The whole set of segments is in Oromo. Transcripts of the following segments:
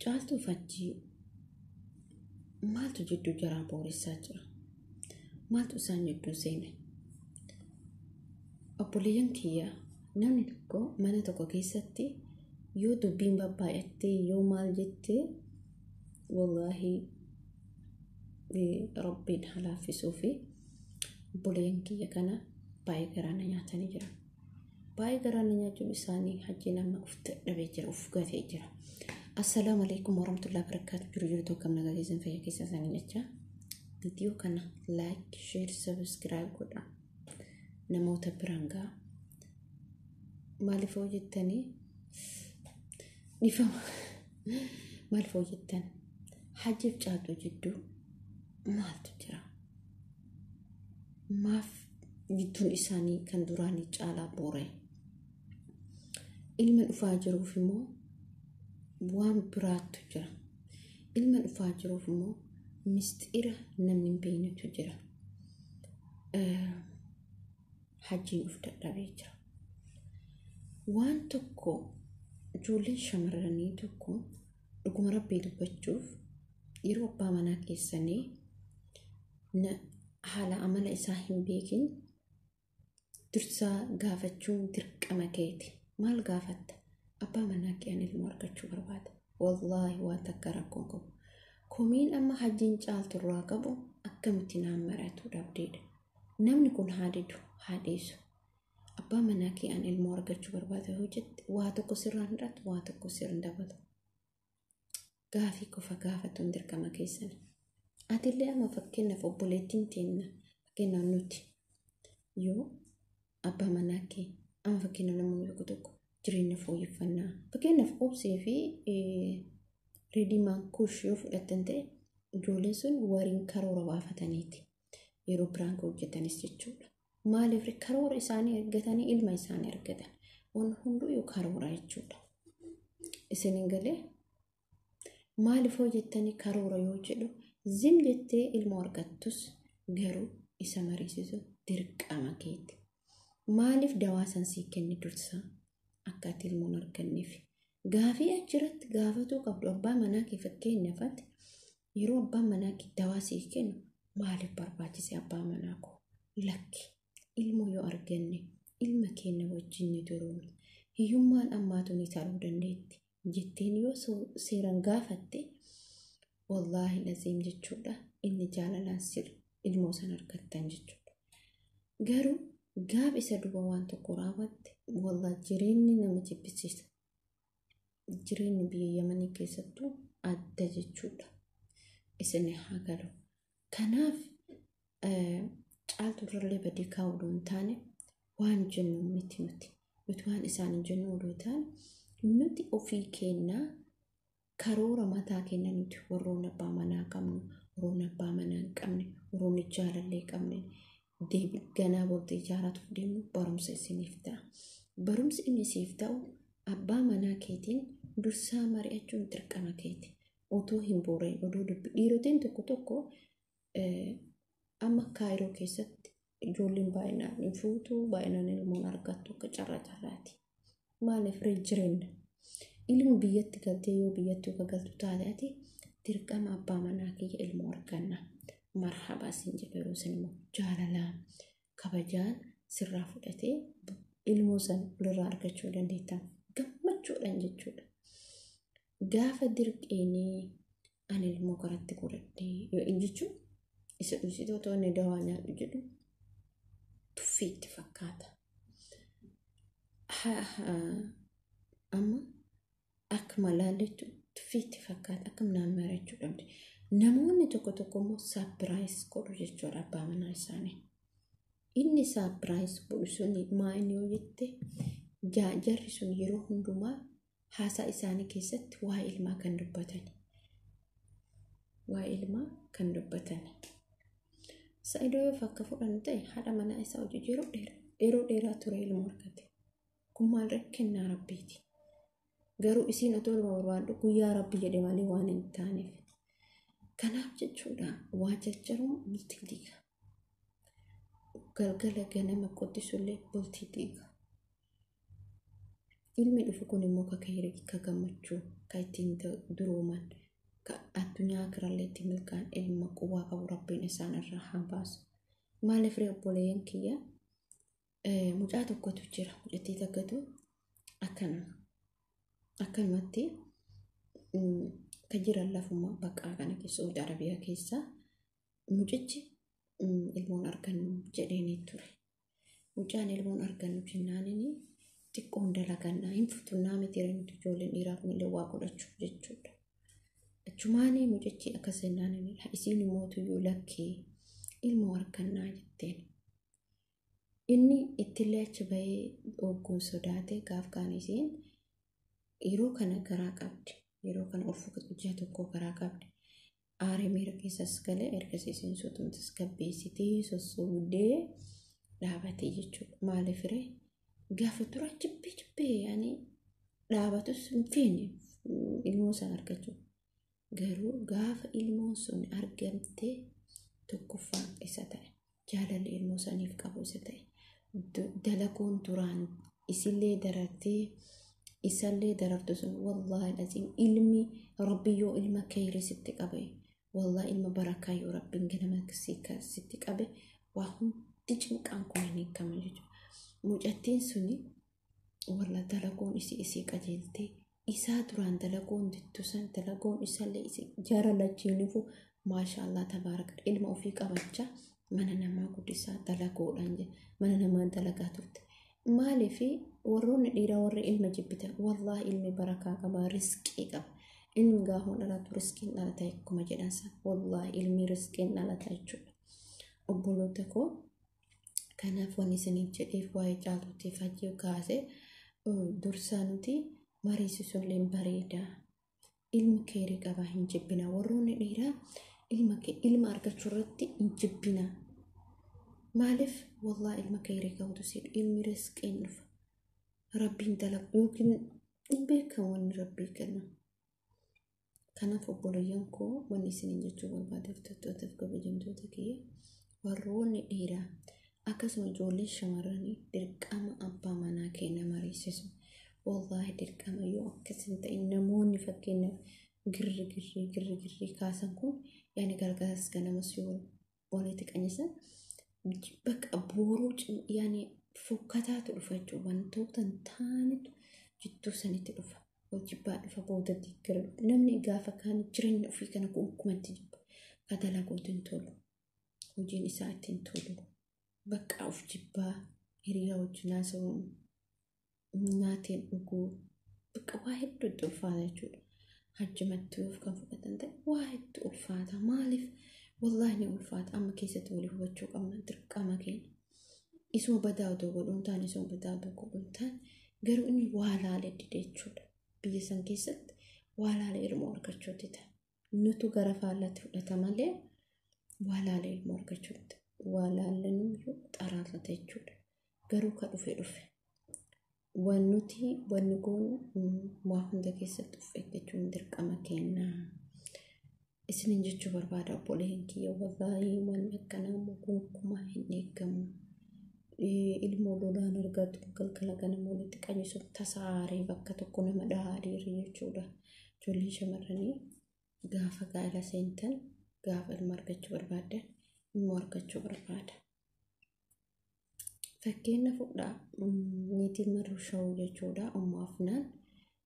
Caaltuuf Hajjii maaltu jidduu jaraa booressaa jira? Maaltu isaan jidduu seene? Obboleeyyan kiyya, namni tokko mana tokko keessatti yoo dubbiin babbaay'attee, yoo maal jettee, wallaahi Rabbiin haa laaffisuu fi obboleeyyan kiyya kana baay'ee garaa na nyaatanii jiran. Baay'ee garaa na nyaachuun isaanii Hajjiin amma uf dadhabee jira, uf gatee jira. Assalaamu alaikum warahmatullahi wabarakatuh. Jiru jirtu, akkam nagaa keessan, fayyaa keessa isaanii jecha. Viidiyoo kana like, share, subscribe godha. Namoota biraan ga'a. Maaliif hojjettanii? Dhifama. Maaliif hojjettan? Hajjiif Caaltuu jidduu maaltu jira? Maaf jidduun isaanii kan duraanii caalaa boora'e? Ilma dhufaa jiruuf immoo waan biraattu jira. Ilma dhufaa jiruuf immoo misxira namni hin beeknetu jira. Hajjiin uf dadhabee jira. Waan tokko, ijoolleen shamarranii tokko, dhuguma Rabbii dubbachuuf, yeroo abbaa manaa keessanii haala amala isaa hin beekin dursaa gaafachuun dirqama keeti. Maal gaafatta? Abbaa manaa kee, ani ilmoo argachuu barbaada. Wallaahi waan takka rakkoon qabu. Komiin amma Hajjiin Caalturraa qabu akkamitti naan mari'atuu dhabdeedha. Namni kun haa didu, haa dhiisu. Abbaa manaa kee, ani ilmoo argachuu barbaada yoo jette, waa tokko sirraan hidhatu, waa tokko sirraan dabalu. Gaafii qofa gaafatuun dirqama keessan. Atillee amma fakkeenyaaf obboleettiin teenna, fakkeenyaaf nuti yoo abbaa manaa kee, amma fakkeenyaaf namoonni tokko tokko jireenya fooyyeffannaa, fakkeenyaaf Obsee fi Reedimaan Kush yoo fudhattan ta'e, ijoolleen sun wariin karoora baafataniiti yeroo biraan hojjetanis jechuudha. Maaliif karoora isaanii argatanii ilma isaanii argatan? Waan hunduu yoo karoora jechuudha. Isiniin galee? Maaliif hojjettanii karoora yoo jedhu, zim jettee ilmoo argattus garuu isa mariisisu dirqama keeti. Maaliif dawaa san sii kenne dursa akka ati ilmoon arganneef? Gaafii achirratti gaafatuu qabdu abbaa manaa kee, fakkeenyaaf yeroo abbaan manaa kee dawaa sii kennu, maaliif barbaachise abbaa manaa koo? Lakki, ilmoo yoo arganne ilma keenya wajjin ni turuun, hiyyummaan ammaatu ni taruu dandeetti jetteen yoo seeraan gaafatte, wallaahi laziim jechuudha, inni jaalalaan sir ilmoo san argattan jechuudha. Garuu gaaf isa duba waan tokko raawwatte, wallaahi jireenyi nama jibbisiisa. Jireenyi biyya Yamanii keessattuu adda jechuudha. Isin haa galu. Kanaaf Caaltu irrallee badii kaa'uu hin taane, waan jennu miti nuti. Nuti waan isaan hin jennu odoo taane, nuti ofii keenyaa karoora mataa keenya, nuti warroonni abbaa manaa qabnu, warroonni abbaa manaa hin qabne, warroonni jaalallee qabne, deebi ganaa booddee ijaaratuuf deemnu, barumsa isiniif ta'a. Barumsi inni siif ta'u, abbaa manaa keetiin dursaa mari'achuun dirqama keeti. Otoo hin booreen, odoo dubbi dhiirotiin tokko tokko, amma Kaayiroo keessatti ijoolleen baay'inaan hin fuutu, baay'inaan ilmoon argattu akka carraa carraati. Maaliif jireenya? Ilmi biyyatti galtee, yoo biyyatti yoo galtu taate, ati dirqama abbaa manaa kiyya ilmoo arganna. Marhabaa siin jedhu, yeroo isin immoo jaalalaan kabajaan sirraa fudhatee ilmoo san walirraa argachuu dandeetta. Gammachuudhaan jechuudha. Gaafa dirqeenii ani ilmoo karatti godhadhee yoo jechuun isa dhusitoo otoo inni dawaa nyaadhu jedhu tuffii itti fakkaata. Amma akkuma laallettu tuffii itti fakkaata, akkam naan marachuu dhabde. Namoonni tokko tokko immoo surprise godhu jechuudha abbaa manaa isaanii. Inni surprise godhu sun maa inni yoo jette, jarri sun yeroo hundumaa haasaa isaanii keessatti waa'ee ilmaa kan dubbatan. Waa'ee ilmaa kan dubbatan. Sa'idoo yoo fakka fudhannu ta'e, haadha manaa isaa hojii yeroo dheeraa ture ilmoo argate. Kun maal kennaa Rabbiiti. Garuu isiin otoo ilma barbaaddu guyyaa Rabbi jedhe malee waan hin taaneef. Kanaaf jechuudha, waa jajjaruun bultii diiga. Galgala ganama qottisullee bultii diiga. Ilmi dhufu kun immoo ka kheyrii, ka gammachuu, ka ittiin durooman, ka addunyaa akirallee itti milkaan ilma quwaa qabu Rabbiin isaan irraa haa baasu. Maaliif ree obboleeyyan kiyya, mucaa tokkotu jira, mucattii takkatu akkana akkanumatti ka jiran lafuma baqaa kana keessa Saudi Arabiyaa keessa mucichi ilmoon argannu jedheenii ture. Mucaan ilmoon argannu jennaanini xiqqoon dalagannaa hin futunnaa miti nuti ijoolleen dhiiraa kunillee waa godhachuuf jechuudha. Achumaanii mucichi akkas jennaanini isiin immoo lakkee ilmoo argannaa jetteen. Inni ittillee achi bahee ogguun sodaate gaaf kaan isiin yeroo kana garaa qabdi. Yeroo kana ulfa ji'a tokko garaa qabdi. Aaree miira keessas galee ergasii isiin suutumti tasgabbeessitee sossoobdee dhaabatee jechuudha. Maaliif ree gaafa dura jibbee jibbee yaani dhaabatus hin feene ilmoo sana argachuu. Garuu gaafa ilmoon sun argamtee tokkoffaan isa ta'e. Jaalalli ilmoo saniif qabu isa ta'e. Dalaguun duraan isillee darartee isallee darartu sun wallaahi aziim ilmi Rabbi yoo ilma kheyrii sitti qabe, wallaahi ilma barakaa yoo Rabbiin ganama sitti qabe, waa hundi cinqaan kun hin hiikamu jechuudha. Mucattiin suni walla dalaguun isii isii qajeeltee isaa duraan dalaguun dittu san dalaguun isallee isii jara lachiinifu maashaallah tabaaraka ilma ofii qabachaa mana namaa guddisaa dalaguudhaan mana namaa dalagaa turte. Maaliif warroonni dhiiraa warri ilma jibbitan, wallaahi ilmi barakaa qaba, riskii qaba. Ilmi gaafa dhalatu riskiin dhalata akkuma jedhan san, wallaahi ilmi riskiin dhalata jechuudha. Obboloota koo, kanaaf wanni isiniif jedheef waa'ee Caaltuutiif hajji kaase dursaa nuti mariisisuullee bareeda. Ilmi keerii qaba, hin jibbina. Warroonni dhiiraa ilma argachuu irratti hin jibbina. Maaliif wallaahi ilma keerii qabutu siidhu, ilmi riskiin dhufa. Rabbiin dalagu yookiin hin beekamu wanni Rabbii kennu. Kanaaf obboleeyyan koo, wanni isiniin jechuu barbaade, hordoftootaf kabajamtoota kiyya, warroonni dhiiraa akkasuma ijoollee shamarranii dirqama abbaa manaa keenya mariisisu. Wallaahi dirqama, yoo akkas hin ta'in namoonni fakkeenyaaf girri girrii girri girrii kaasan kun yaani gargaaras ganamas yoo walitti qanyisan bakka booruu yaani fokkataatu dhufa jechuudha. Wantoota hin taanetu jidduu sanitti dhufa. Wal jibbaa dhufa, booda diiggara dhufa. Namni gaafa kaan jireenya ofii kana gonkumatti jibba. Ka dalaguutu hin tolu. Hojiin isaa itti hin tolu. Bakka of jibbaa, hiriyaa wajjin haasa'uun, nyaateen dhuguu, bakka waa hedduutti ulfaata jechuudha. Hajjimatti yoo kan fudhatan ta'e waa hedduu ulfaata. Maaliif wallaahi ni ulfaata. Amma keessatti walii hubachuu qabna dirqama keenya. Isuma badaa otoo godhuun taane, isuma badaa otoo godhuun taane, garuu inni waa laalee dide jechuudha. Biyya san keessatti waa laalee ilmoo argachuutti ta'a. Nutu gara faallatti fudhata malee waa laalee ilmoo argachuutti. Waa laalleen xaraarrata jechuudha. Garuu ka dhufe dhufe. Waan nuti wanni goonu waa hunda keessatti of eeggachuun dirqama keenya. Isinin jechuu barbaada obboleen kiyya, wallaahi wanni akkanaa immoo gonkumaa hin eeggamu. Ilmoo lolaan argatu galgala ganama walitti qanyisuuf tasa aaree bakka tokko nama dhahaa dhiirri jechuudha. Ijoolleen shamarranii gaafa gaa'ela seentan, gaafa ilma argachuu barbaaddan, ilmoo argachuu barbaada. Fakkeenya fudhaa, niitiin Marruu Shawuu jechuudha. Ummu Afnaan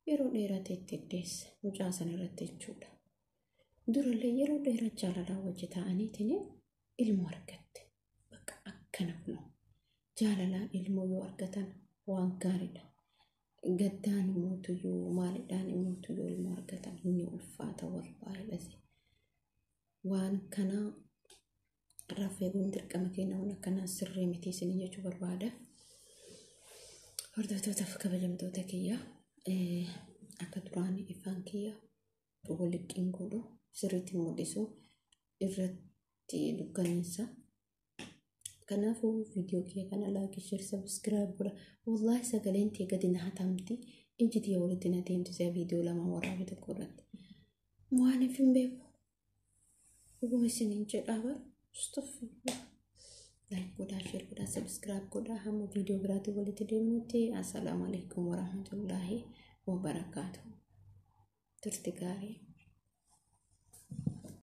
yeroo dheeraa teettee deesse mucaa sana irratti jechuudha. Durallee yeroo dheeraa jaalalaa wajji ta'aniitiin ilmoo argatte. Bakka akkana kunoo jaalalaan ilmoo yoo argatan waan gaariidha. Gaddaan immoo maalidhaan immoo yoo ilmoo argatan inni ulfaata, wallaahi lasi. Waan kanaa irraa eeguun dirqama keenya, waan akkanaa sirrii miti isinii jechuu barbaada. Hordoftootaaf kabajamtoota kiyya, akka duraan ifaan kiyya walitti godhu sirriitti mul'isu irratti dukkaneessa. Kanaafuu viidiyoo kiyya kana like, share, subscribe godha. Wallaahi sagaleen tee gadi na hatamti. Iji tiyya walitti na deemtise viidiyoo lama waraabe tokko irratti. Maaliif hin beeku. Dhuguma isiniin jedhaa bara. Astaghfirullah. Like godhaa, share godhaa, subscribe godhaa. Hamma viidiyoo biraatiin walitti deemnutti assalaamu alaikum warahmatullaahi wabarakaatu. Turti gaarii.